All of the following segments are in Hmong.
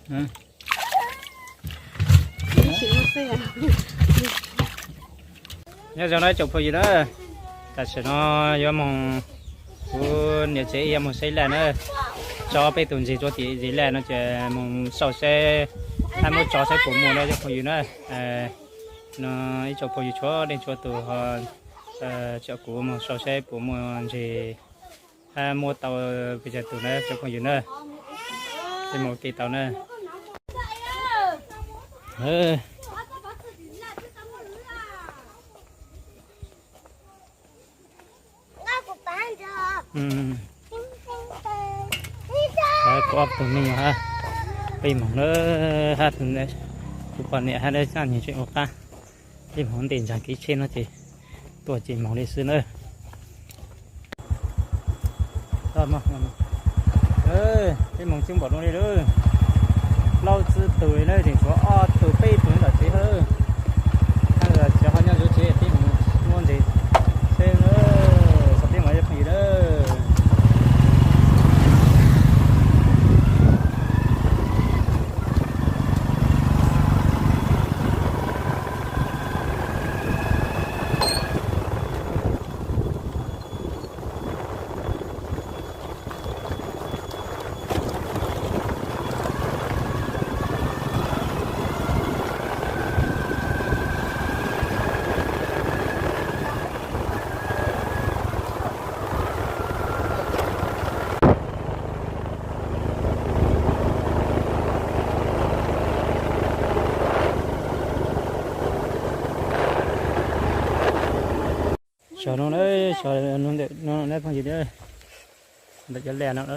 Nyob zoo na tsoom phooj ywg na, tam sim no yuav moog, kuv niam tsev yuav moog saib laj na, tso peb tug ntses rua tim zis laj no ces moog sau saib, hab muab tso saib puas muaj na cov phooj ywg na. No ib tsoom phooj ywg txhua leej txhua tug ho tso kuv moog sau saib puas muaj ntses hab muab tau pes tsawg tug na cov phooj ywg na. Peb moog ua ke tau na. Kuv ob tug me nyuam hab, peb moog na, hab kuv poj niam hab dab tsi nyiag tseem ua qab, peb moog ntej ntsaag kev tsheb no ces tuaj ces moog li xwb na. Peb moog coob npaum no li lawm, plaub tsib tug na, tseem tshuav ob tug peb tug ntawm tsev lawm. Thaum tsev ho nyob ntawm tsev, peb moog muab ntses tsheb, txog peb moog phooj ywg na. Sov no na, sov no ntawm no na phooj ywg, ntawm cov laj no na,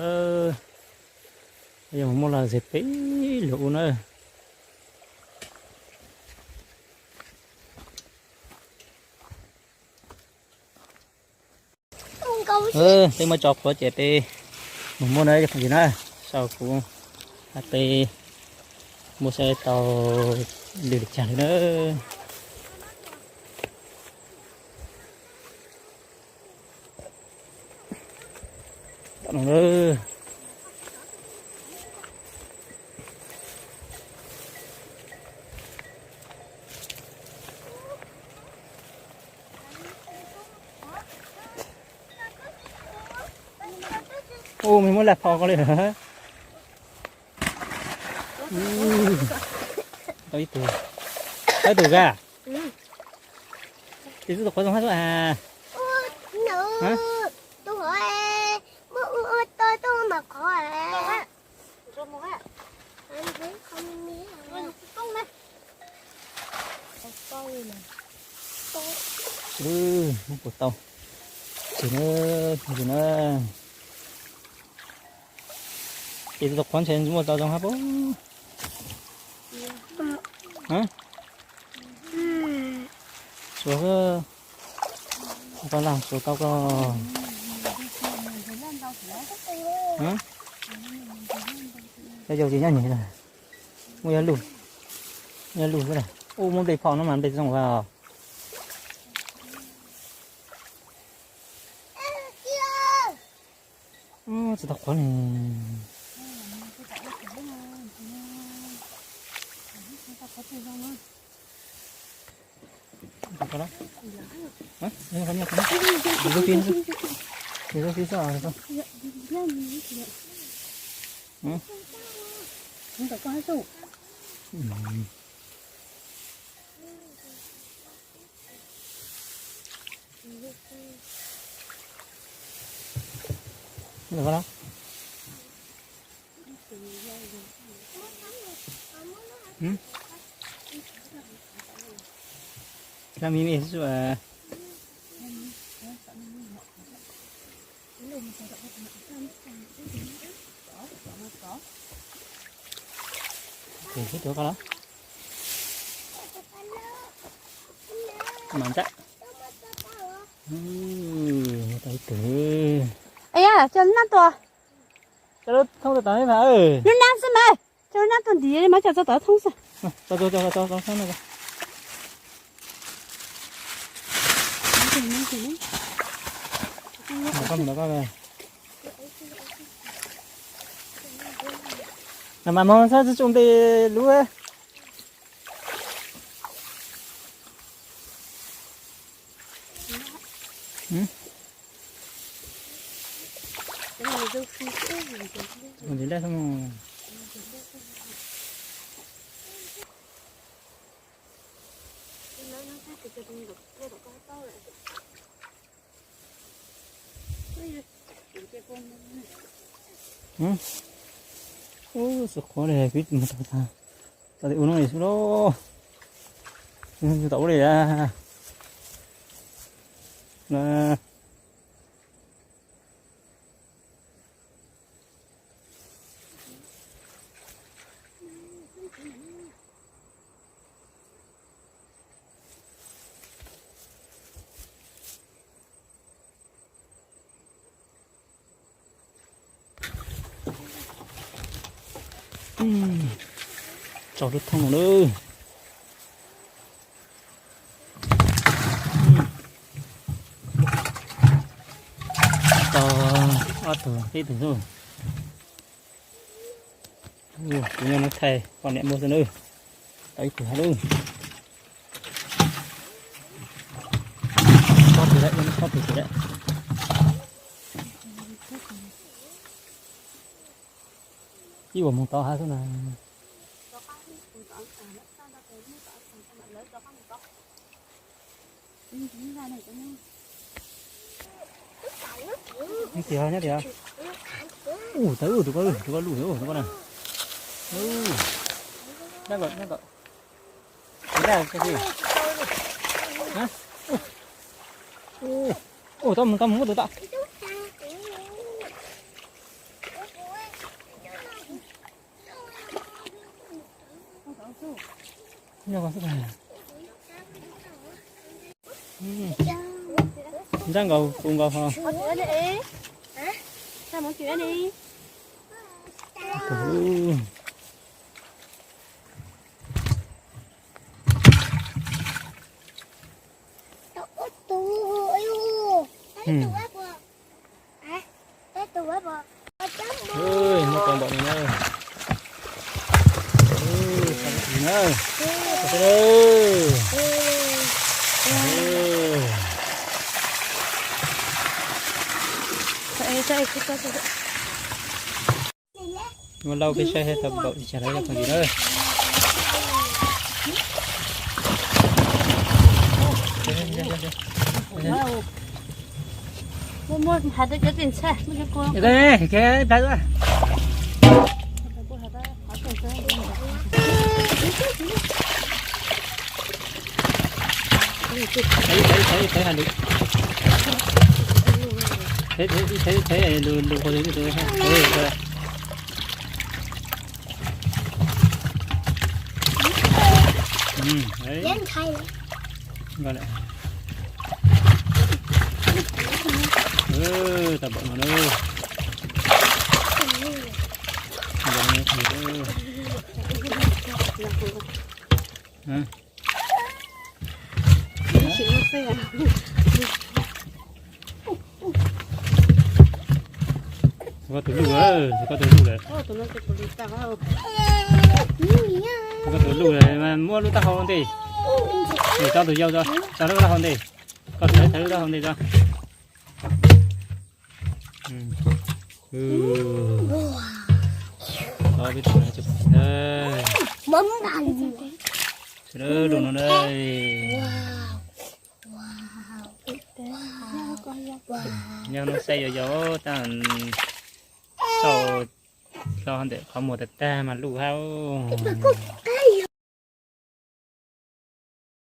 yuav muab lug zeg peb lug ua na. Peb muab tso qhuav ces peb mus muab na cov phooj ywg na, sau kuv hab peb muab saib tau lwj li caag li na. Ub, mej muab laj phom koj li. Tau ib tug, tau ib tug kag. Ces tub tug qhuav zoo hab xwb as. Muab puas tau. Ces na, ces na, ces tau qhuav ntshe muaj tau zoo hab puab. Suav, koj laj suav tau koj. Cov yau ces nyob nyem lawm. Muaj yog luj, yog luj xwb. Ub, muab nplej phom no mas nplej zoo as. Tsis tau qhuav ne. Tus xwb tus ko los. Mas ntag. Tau ib tug. Yog coj lub nab tua. Coj lub thoob tua tod mas. Lub nab xwb mas. Coj lub nab tua ntiv mas coj txog tod thoob xwb. Mas moog txhob tsi tsum npe lub. Ub, tsis qhuav li, pib mus tau tag. Tau li ua no xwb lauj. Tau ua li a. Tso lub thooj lawm. Tso ob tug peb tug xwb. Kuv nyob no thaij poj niam muab xwb nawb. Tau ib tug hab lawm. Ob tug lawm, ob tug lawm. Ib uas moog tod hab xwb na. Nyob tiag, nyob tiag. Ub, tau ub, tus ko, tus ko luj, tus ko na. Ub. Nyob kom, nyob kom. Ub, tau mus, tau mus muab tus tau. Ntsaj nkaus, tus nkaus ho. Muab tau npaum no na. Muab lauj peb saib seb tau npaum li cas lawm cov phooj ywg na. Tau npaum no na. Koj tus luj lawm, koj tus luj lawm. Koj tus luj lawm, muab lub taub hau ntej. Tso tus yau, tso lub taub hau ntej. Koj tus lub taub hau ntej tso. Sawv daws lug no na. Nyob hnub saib yau yau tag, sau hlo ntawm qhov muag tag tag mas luj hab.